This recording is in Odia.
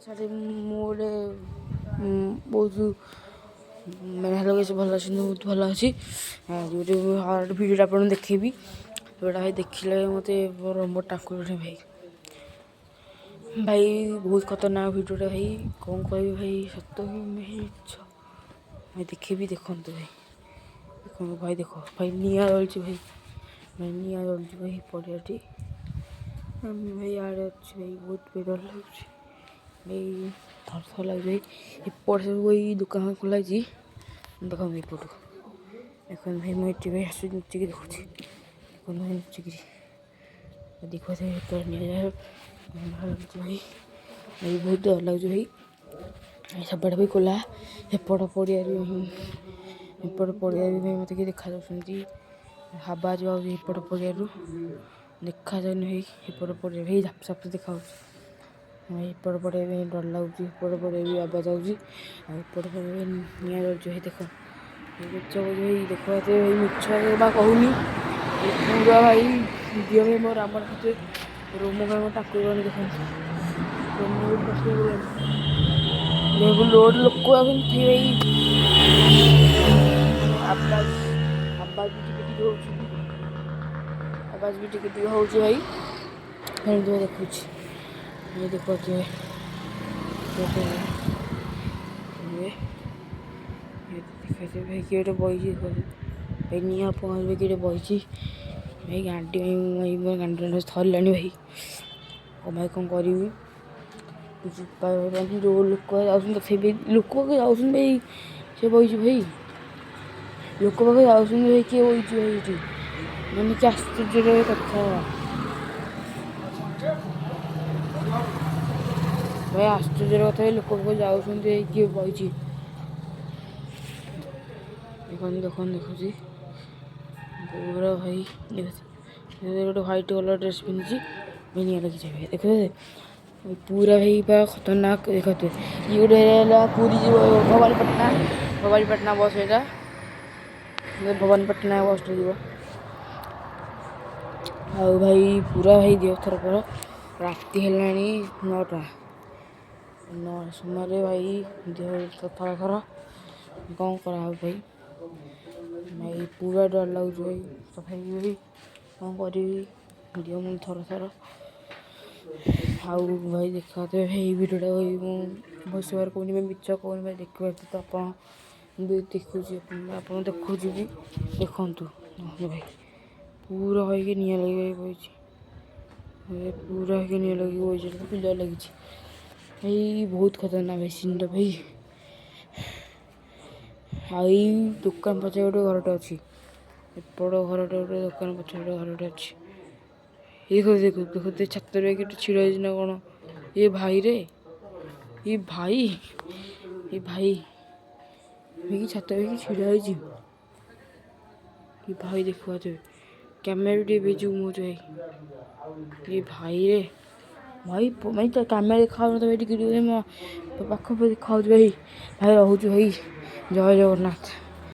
ସାର୍, ମୁଁ ଗୋଟେ ବହୁତ ମାନେ, ହ୍ୟାଲୋ ଗାଇସ୍, ଭଲ ଅଛନ୍ତି? ବହୁତ ଭଲ ଅଛି। ଗୋଟେ ହରର ଭିଡ଼ିଓଟା ଆପଣଙ୍କୁ ଦେଖେଇବି, ଯେଉଁଟା ଭାଇ ଦେଖିଲେ ମୋତେ ରୋମ ଟାଙ୍କୁରି ଭାଇ। ଭାଇ, ବହୁତ ଖତରନାକ ଭିଡ଼ିଓଟା ଭାଇ, କ'ଣ କହିବି ଭାଇ, ସତ ହିଁ ମିଛ ଭାଇ ଦେଖେଇବି। ଦେଖନ୍ତୁ ଭାଇ, ଦେଖନ୍ତୁ ଭାଇ, ଦେଖ ଭାଇ, ନିଆଁ ଜଳୁଛି ଭାଇ। ଭାଇ, ନିଆଁ ଜଳୁଛି ଭାଇ ପଡ଼ିଆଟି। ଭାଇ, ଆଡ଼େ ଅଛି ଭାଇ, ବହୁତ ଡର ଲାଗୁଛି ଭାଇ, ଥର ଥର ଲାଗୁଛି ଭାଇ। ଏପଟେ ସବୁ ଏଇ ଦୋକାନ ଖୋଲା ହେଇଛି, ଦେଖନ୍ତୁ ଏପଟୁ ଦେଖନ୍ତୁ ଭାଇ। ମୁଁ ଏଠି ଭାଇ ଆସୁଛି, ଲୁଚିକି ଦେଖୁଛି, ଦେଖନ୍ତୁ ଭାଇ, ଲୁଚିକିରି ଦେଖୁଛି ଭିତରେ ନିଆଁ ଲାଗୁଛି ଭାଇ। ଭାଇ, ବହୁତ ଡର ଲାଗୁଛି ଭାଇ। ସବୁଆଡ଼େ ବି ଖୋଲା, ଏପଟ ପଡ଼ିଆରେ ବି, ଏପଟ ପଡ଼ିଆରେ ବି ଭାଇ ମୋତେ କିଏ ଦେଖାଯାଉଛନ୍ତି। ଆବାଜ ଆଉଛି ଏପଟ ପଡ଼ିଆରୁ, ଦେଖାଯାଉନି ଭାଇ। ଏପଟ ପଡ଼ିଆ ଭାଇ ଝାପ୍ସା ଝାପ୍ସା ଦେଖାଯାଉଛି ଭାଇ। ଏପଟ ପଡ଼ିଆ ବି ଡର ଲାଗୁଛି, ଏପଟ ପଡ଼ିଆ ବି ଆବାଜ ଆଉଛି, ଆଉ ଏପଟ ପଡ଼ିଆ ବି ନିଆଁ ଜଳୁଛି ଭାଇ। ଦେଖ, ମିଛ କହୁଛି ଭାଇ, ଦେଖ ଭାଇ, ମିଛ ବା କହୁନି ପୁରା ଭାଇ। ଦିଅ ଭାଇ, ମୋର ଆମର ହାତରେ ରୋମ ଭାଇ ମୋ ଟାଙ୍କୁରି, ଦେଖନ୍ତୁ ରୋମ ଟାଙ୍କୁରି। ଲୋଡ଼ ଲୋକ ଆସନ୍ତି ଭାଇ, ଆବାଜ ଆବାଜ ବି ଟିକେ ଟିକେ ହେଉଛି, ଆବାଜ ବି ଟିକେ ଟିକେ ହେଉଛି ଭାଇ। ଏମିତି ଦେଖୁଛି ଭାଇ, ଦେଖୁଛି ଭାଇ, ଦେଖାଯାଉଛି ଭାଇ, କିଏ ଗୋଟେ ବଇଛି ଭାଇ, ନିଆଁ ପହଞ୍ଚିବେ, କିଏ ଗୋଟେ ବଇଛି ଭାଇ। ଗାଣ୍ଡି ଭାଇ, ମୋ ଗାଣ୍ଡି ଥରିଲାଣି ଭାଇ। ଭାଇ, କ'ଣ କରିବି କିଛି ଉପାୟ? ଯେଉଁ ଲୋକ ଯାଉଛନ୍ତି, ତଥାପି ଲୋକ ଯାଉଛନ୍ତି ଭାଇ, ସେ ବଇଛି ଭାଇ। ଲୋକ ପାଖରେ ଯାଉଛନ୍ତି ଭାଇ, କିଏ ବଇଛି ଭାଇ ଏଠି? ମାନେ କି ଆଶ୍ଚର୍ଯ୍ୟର କଥା ଭାଇ, ଆଶ୍ଚର୍ଯ୍ୟର କଥା ଭାଇ, ଲୋକ ପାଖକୁ ଯାଉଛନ୍ତି ଭାଇ, କିଏ ବଇଛି ଦେଖନ୍ତୁ, ଦେଖନ୍ତୁ, ଦେଖୁଛି ପୁରା ଭାଇ। ଦେଖୁଛି ଗୋଟେ ହ୍ୱାଇଟ୍ କଲର୍ ଡ୍ରେସ୍ ପିନ୍ଧିଛି ଭାଇ, ନିଆଁ ଲାଗିଛି ଭାଇ, ଦେଖୁଛନ୍ତି ପୁରା ଭାଇ, ପୁରା ଖତରନାକ। ଦେଖନ୍ତୁ, ଇଏ ଗୋଟେ ହେଲା ପୁରୀ ଯିବ ଭବାନୀପାଟଣା, ଭବାନୀପାଟଣା ବସ୍ ଏଇଟା, ଭବାନୀପାଟଣା ବସ୍ଟା ଯିବ। ଆଉ ଭାଇ, ପୁରା ଭାଇ ଦିହ ଥର ପର। ରାତି ହେଲାଣି 9ଟା, 9 ସମୟରେ ଭାଇ ଦେହ ଥର ଥର। କ'ଣ କରାହବ ଭାଇ? ଭାଇ, ପୁରା ଡର ଲାଗୁଛି ଭାଇ। ତଥାପି ଭାଇ କ'ଣ କରିବି, ଦିହ ମୁଣ୍ଡ ଥର ଥର। ଆଉ ଭାଇ, ଦେଖାଯାଉଥିବେ ଭାଇ, ଏଇ ଭିଡ଼ିଓଟା ଭାଇ, ମୁଁ ଭଏସ୍ କହୁନି ଭାଇ, ମିଛ କହୁନି ଭାଇ। ଦେଖିପାରୁଥିବେ ତ ଆପଣ ବି, ଦେଖୁଛି ଆପଣ, ଦେଖୁଛି ବି, ଦେଖନ୍ତୁ ଭାଇ, ପୁରା ହେଇକି ନିଆଁ ଲାଗି ବଇଛି, ପୁରା ହେଇକି ନିଆଁ ଲାଗି ବଇଛି, ପିଲା ଲାଗିଛି ଭାଇ। ବହୁତ ଖତରନାକ ଭାଇ ସିନ୍ଟା ଭାଇ। ଆଉ ଏଇ ଦୋକାନ ପଛରେ ଗୋଟେ ଘରଟେ ଅଛି, ଏପଟ ଘରଟା ଗୋଟେ, ଦୋକାନ ପଛରେ ଗୋଟେ ଘରଟେ ଅଛି। ଦେଖ, ଦେଖ, ଦେଖ, ଛାତରେ କିଏ ଛିଡ଼ା ହେଇଛି ନା କ'ଣ? ଏ ଭାଇରେ, ଏ ଭାଇ, ଏ ଭାଇ, ଛାତରେ କି ଛିଡ଼ା ହେଇଛି ଏ ଭାଇ। ଦେଖୁଥିବେ, କ୍ୟାମେରା ବି ଟିକେ ଜୁମ୍ ହେଉଛି ଭାଇ। ଏ ଭାଇରେ ଭାଇ, ଭାଇ, କ୍ୟାମେରା ଦେଖାଯାଉନି ତ ଭାଇ, ଟିକେ ଟିକେ ମୋ ପାଖ ଦେଖାଯାଉଛି ଭାଇ। ଭାଇ, ରହୁଛୁ ଭାଇ, ଜୟ ଜଗନ୍ନାଥ।